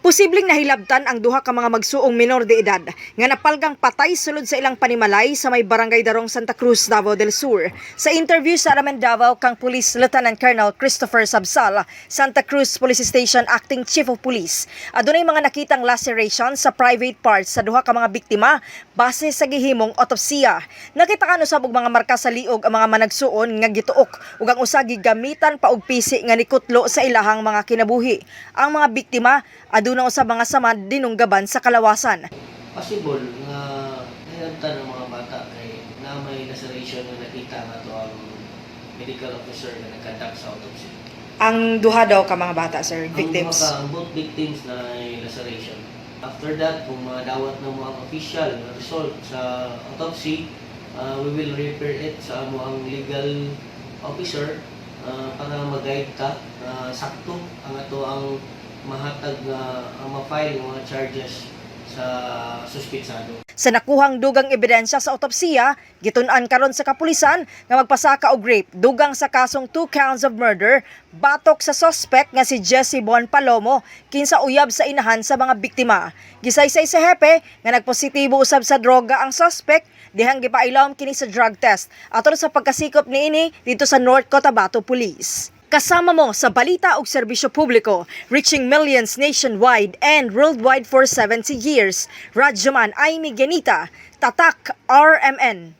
Posibleng nahilabtan ang duha ka mga magsuong minor de edad nga napalgang patay sulod sa ilang panimalay sa may Barangay Darong, Santa Cruz, Davao del Sur. Sa interview sa RMN Davao kang Police Lieutenant Colonel Christopher Sabsal, Santa Cruz Police Station Acting Chief of Police, adunay mga nakitang laceration sa private parts sa duha ka mga biktima base sa gihimong otopsiya. Nakita usab og mga marka sa liog ang mga managsuon nga gituok ug ang usa gigamitan pa og pisi nga nikutlo sa ilahang mga kinabuhi. Ang mga biktima aduna usab mga samad dinunggaban sa kalawasan. Possible nga nahilabtan ang mga bata kay na may laceration nga nakita nga to ang medical officer nga nag-conduct sa autopsy. Ang duha daw ka mga bata, sir, Ang duha ka, ang both victims na may laceration. After that, kung madawat na mo ang official na result sa autopsy, we will refer it sa amo ang legal officer para mag-guide ta na sakto ang ato ang mahatag nga ang ma-file ng mga charges sa suspitsado. Sa nakuhang dugang ebidensya sa otopsiya, gitun-an karon sa kapulisan nga magpasaka og rape dugang sa kasong two counts of murder batok sa suspect nga si Jesse Bon Palomo, kinsa uyab sa inahan sa mga biktima. Gisaysay sa hepe nga nagpositibo usab sa droga ang suspect dihang gipailawom kini sa drug test atol sa pagkasikop niini didto sa North Cotabato Police. Kasama mo sa balita ug serbisyo publiko, reaching millions nationwide and worldwide for 70 years. Radyoman Aimee Ganita, Tatak RMN.